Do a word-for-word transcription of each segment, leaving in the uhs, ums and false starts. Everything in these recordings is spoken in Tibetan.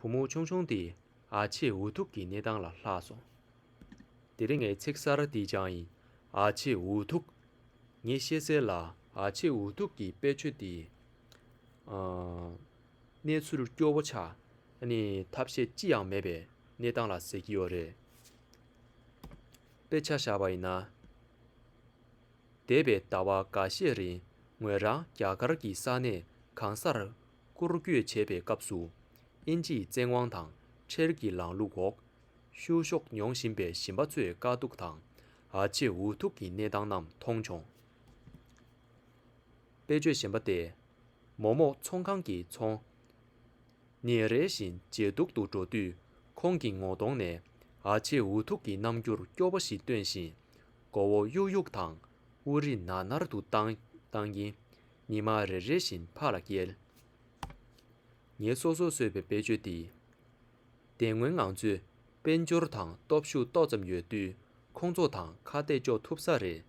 བུ་མོ་ཆུང་ཆུང་དེས་ཨ་ཆེ་འུ་ཐུག་གི་གནས་སྟངས་ལ་ལྷག་སོང་། དེ་རིང་ངའི་ཚིག་གསར་འདི་སྦྱངས་ཡིན། ཨ་ཆེ་འུ་ཐུག་ངས་ཤེས་གསལ་ལ་ཨ་ཆེ་འུ་ཐུག་གི་དཔེ་བརྗོད་འདི། ཨ། གནས་ཚུལ་སྐྱོ་བོ་ཆགས། ཨ་ནི་ཐབས་ཤེས་ཅི་ཡང་མེད་པའི་གནས་སྟངས་ལ་ཟེར་གྱི་ཡོད་རེད། དཔེ་ཆ་བཞག་པ་ཡིན་ན། འདས་པའི་ཟླ་བ་འགའ་ཤས་རིང་ངོས་རང་རྒྱ་གར་གྱི་ས་གནས་གང་སར་སྐོར་སྐྱོད་བྱེད་པའི་སྐབས་སུ། དབྱིན་ཇིའི་བཙན་དབང་དང་ཁྲལ་གྱི་ལམ་ལུགས་འོག་བཤུ་གཞོག་མྱོང་བཞིན་པའི་ཞིང་པ་ཚོའི་དཀའ་སྡུག་དང་། ཨ་ཆེ་འུ་ཐུག་གི་གནས་སྟངས་རྣམས་མཐོང་བྱུང་། དཔེ་བརྗོད་གཞན་པ་སྟེ། མོག་མོག་ཚོང་ཁང་གི་ཚོང་ཉིན་རེ་བཞིན་ཇེ་སྡུག་ཏུ་འགྲོ་དུས། ཁོང་གི་ངོ་གདོང་ནས་ཨ་ཆེ་འུ་ཐུག་གི་རྣམ་འགྱུར་སྐྱོ་པོ་ཞིག་སྟོན་བཞིན། མགོ་བོ་གཡུག་གཡུག་དང་དབུགས་རིང་ནར་ནར་དུ་བཏང་བཏང་གིན། ཉི་མ་རེ་རེ་བཞིན་ཕར་ལ་བསྐྱལ། ངས་སོ་སོས་བཟོས་པའི་དཔེ་བརྗོད་འདི། དེ་སྔོན་ང་ཚོས་དཔལ་འབྱོར་དང་སྟོབས་ཤུགས་ཏོག་ཙམ་ཡོད་དུས། ཁོང་ཚོ་དང་ཁ་གཏད་གཅོག་ཐུབ་ས་རེད།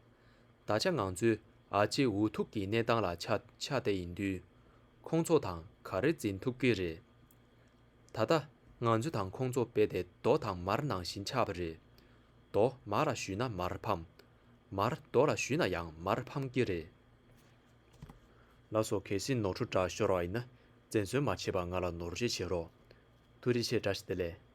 ད་ཆ་ང་ཚོས་ཨ་ཆེ་འུ་ཐུག་གི་གནས་སྟངས་ལ་ཆ་ཆ་དེ་ཡིན་དུས། ཁོང་ཚོ་དང་ག་རེ་འཛིང་ཐུབ་ཀྱི་རེད། ད་ལྟ་ང་ཚོ་དང་ཁོང་ཚོ་རྦད་དེ་རྡོ་དང་མར་ནང་བཞིན་ཆགས་པ་རེད། རྡོ་མར་ལ་གཞུས་ན་མར་ཕམ། མར་རྡོ་ལ་གཞུས་ན་ཡང་མར་ཕམ་གྱི་རེད། ལགས་སོ། གལ་སྲིད་ནོར་འཁྲུལ་འདྲ་ཤོར་བ་ཡིན་ན། འཛེམ་ཟོན་མ་བྱེད་པར་ང་ལ་ནོར་འཁྲུལ་བྱེད་རོགས། ཐུགས་རྗེ་ཆེ། བཀྲ་ཤིས་བདེ་ལེགས།